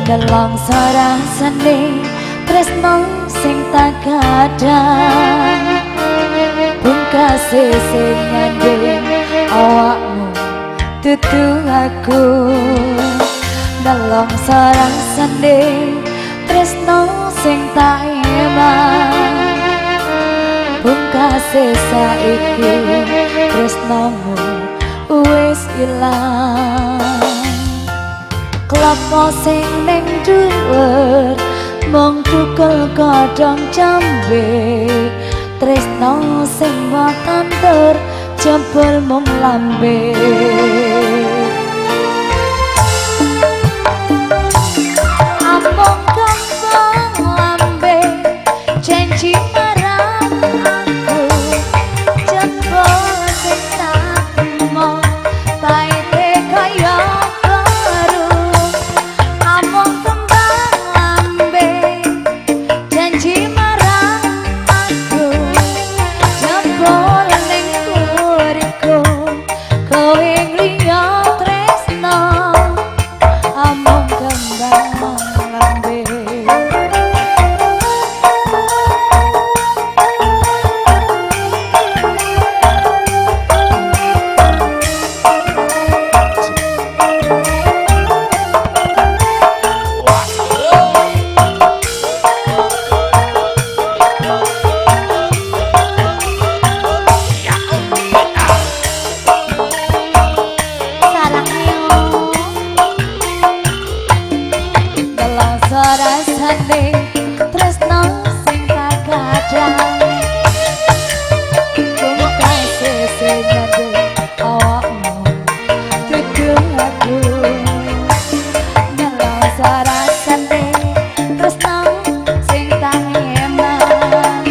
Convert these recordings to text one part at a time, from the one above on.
Nelongso rasane tresno sing tak kadang, pungkase sing nyanding awakmu dudu aku. Nelongso rasane tresno sing tak iman, pungkase saiki tresnomu wis ilang. Klopo sing ning dhuwur mung tukul godhong jambe, tresno sing watantur jebul mung lambe. Amung kembang lambe janji marang aku, jebul sing tak trimo paite kaya kleru. Amung kembang lambe janji marang aku, jebul ning uripku kowe ngliya tresno. Amung kembang lambe. Nelongso rasane tresno sing tak kadang, pungkase sing nyanding awakmu dudu aku. Nelongso rasane tresno sing tak eman,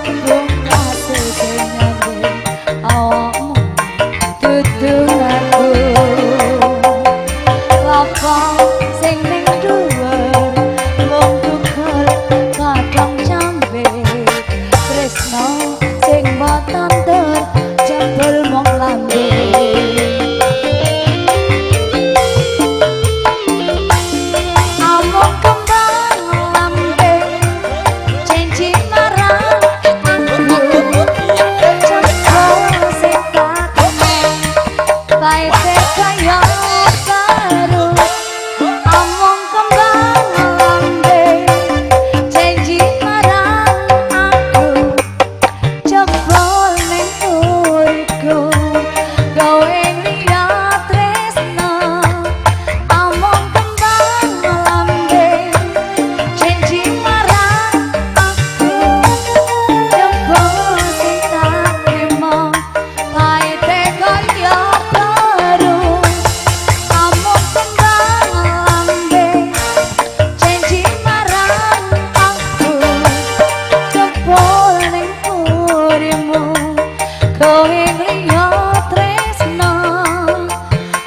pungkase sing nyanding awakmu dudu aku. Klopo sing ning dhuwur mung tukul godhong jambe, tresno sing watantur jebul mung lambe. Amung kembang lambe janji marang aku, jebul sing tak trimo paite kaya baru. Amung kembang lambe janji marang aku, jebul ning uripku gawe liya tresno. Amung kembang lambe janji marang aku, jebul sing tak trimo paite kaya kleru. Amung kembang lambe janji marang aku, jebul ning uripmu kowe ngliya tresno.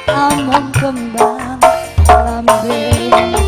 Amung kembang lambe.